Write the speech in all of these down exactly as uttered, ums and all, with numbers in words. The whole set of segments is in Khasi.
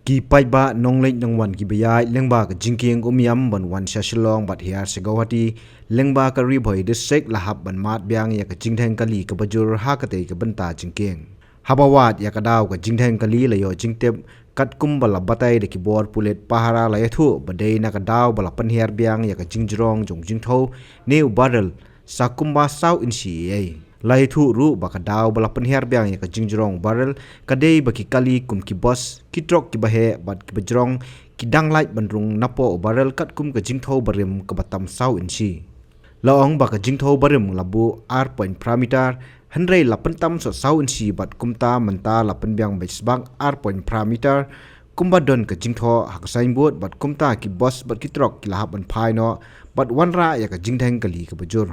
Ki paidbah nongleit nongwan kiba ïaid lyngba ka jingkieng Umiam ban wan sha Shillong bad hiar sha Guwahati lyngba ka Ri Bhoi District la hap ban mad biang ïa ka jingdheng kali kaba jur ha katei ka bynta jingkieng. Haba wad ïa ka daw ka jingdheng kali la ïoh jingtip katkum ba la batai da ki bor pulit pahara, la ïathuh ba dei na ka daw ba la pynhiar biang ïa ka jingjrong jong jingthew ne u barrel sa kumba saw inshi ei ei. La ïathuh ruh ba ka daw ba la pynhiar biang ïa ka jingjrong barrel ka dei ba ki kali kum ki bus, ki trok kiba heh bad kiba jrong ki dang lait ban rung napoh u barrel katkum ka jingthew barim kaba tam saw inshi. La ong ba ka jingthew barim la buh ar point phra meter, hynrei la pyntam sha saw inshi bad kumta mynta la pynbiang beit sbak ar point phra meter. Kumba don ka jingthoh ha ka signboard bad kumta ki bus bad ki trok ki la hap ban phai noh bad wanrah ïa ka jingdheng kali kaba jur.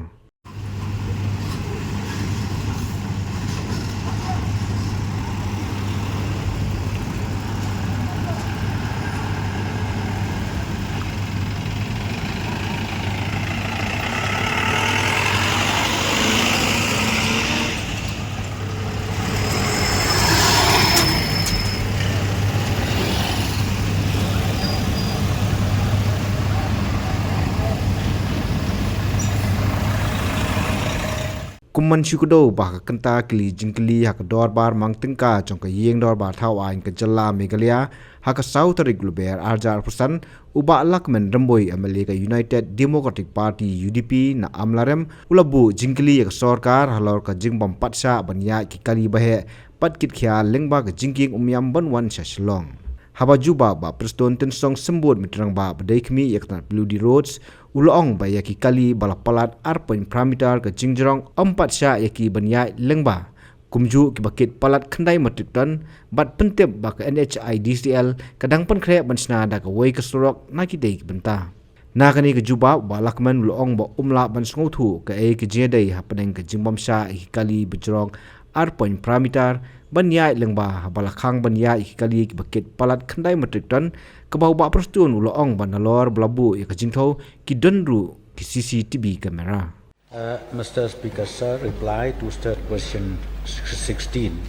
Kum ban shu kdew ba ka kynta kylli jingkylli ha ka dorbar mang tyngka jong ka ïing dorbar thaw aiñ ka jylla Meghalaya ha ka saw tarik Lber arhajar arphew san, u Bah Lahkmen Rymbui, M L A ka United Democratic Party, U D P, na Amlarem, u la buh jingkylli ïa ka sorkar halor ka jingbym pat shah ban ïaid ki kali ba heh bad kit khia lyngba ka jingkieng Umiam ban wan sha Shillong. Haba jubab, Bah Prestone Tynsong, symbud myntri rangbah ba dei khmih ïa ka tnat P W D Roads, u la ong ba ïa ki kali ba la palat ar point phra meter ka jingjrong ym pat shah ïa ki ban ïaid lyngba, kumjuh kiba kit palat khyndai metric ton, bad pyntip ba ka N H I D C L ka dang pynkhreh ban shna da kawei ka surok na kitei ki bynta. Na kane ka jubab, Bah Lahkmen u la ong ba um lah ban sngewthuh kaei ka jingïadei hapdeng ka jingbym shah ïa ki kali ba jrong ar point phra meter ban ïaid lyngba haba la khang ban ïaid ïa ki kali kiba kit palat khyndai metric ton, kaba u Bah Prestone u la ong ba nalor ba la buh ïa ka jingthew ki don ruh ki C C T V camera. Uh, Mister Speaker, sir, reply to sir question sixteen.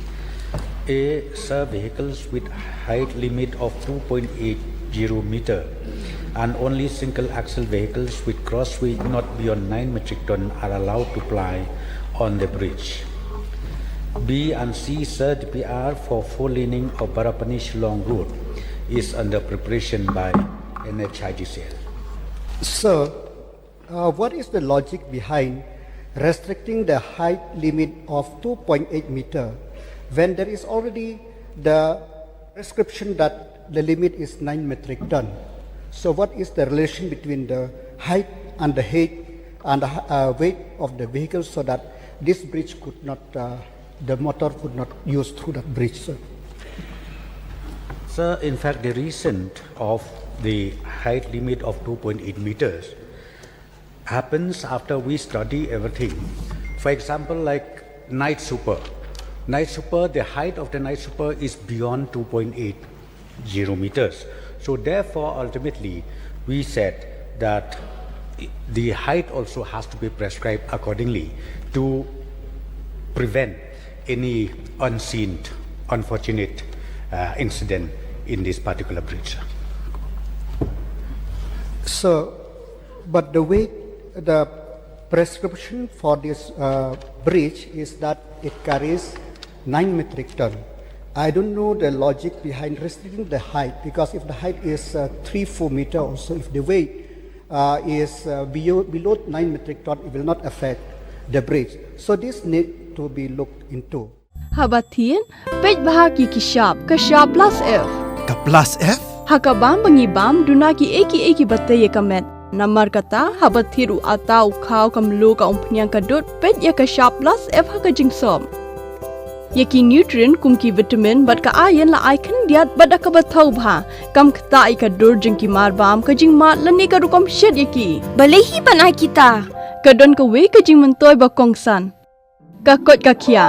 A, sir, vehicles with height limit of two point eight zero meter and only single axle vehicles with gross weight not beyond nine metric ton are allowed to ply on the bridge. B and C, sir, D P R for four laning of Barapani Shillong Road is under preparation by N H I D C L. Sir, Uh, what is the logic behind restricting the height limit of two point eight meter when there is already the prescription that the limit is nine metric ton? So what is the relation between the height and the height and the uh, weight of the vehicle so that this bridge could not, uh, the motor could not use through that bridge, sir? Sir, in fact, the reason of the height limit of two point eight meters happens after we study everything. For example, like night super. Night super, the height of the night super is beyond two point eight zero meters. So therefore, ultimately, we said that the height also has to be prescribed accordingly to prevent any unseen, unfortunate, uh, incident in this particular bridge. So, but the weight, the prescription for this, uh, bridge is that it carries nine metric ton. I don't know the logic behind restricting the height, because if the height is, uh, three, four meter or so, if the weight, uh, is, uh, below, below nine metric ton, it will not affect the bridge. So this need to be looked into. Haba thied, peit bha ha ki shap, ka shap plus F. Ka plus F? Ha ka bam ba ngi bam, duna kiei kiei kiba tei ïa ka met. Namar kata, haba thied u atta, u khaw, ka mluh, ka umphniang, ka dud, peit ïa ka shap plus F ha ka jingsop. Ïa ki nutrient kum ki vitamin bad ka iron la ai khyndiat bad da kaba thaw bha. Kam ktah ïa ka dur jong ki marbam, ka jingmad lane ka rukom shet ïa ki. Balei hi ban ai kita? Ka don kawei ka jingmyntoi ba kongsan. Ka koit ka khiah.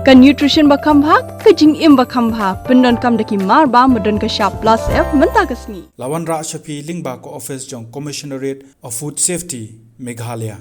Ka nutrition ba kham bha, ka jingim ba kham bha. Pyndonkam da ki marbam ba don ka shap plus F mynta ka sngi. La wanrah sha phi lyngba ka office jong Commissionerate of Food Safety, Meghalaya.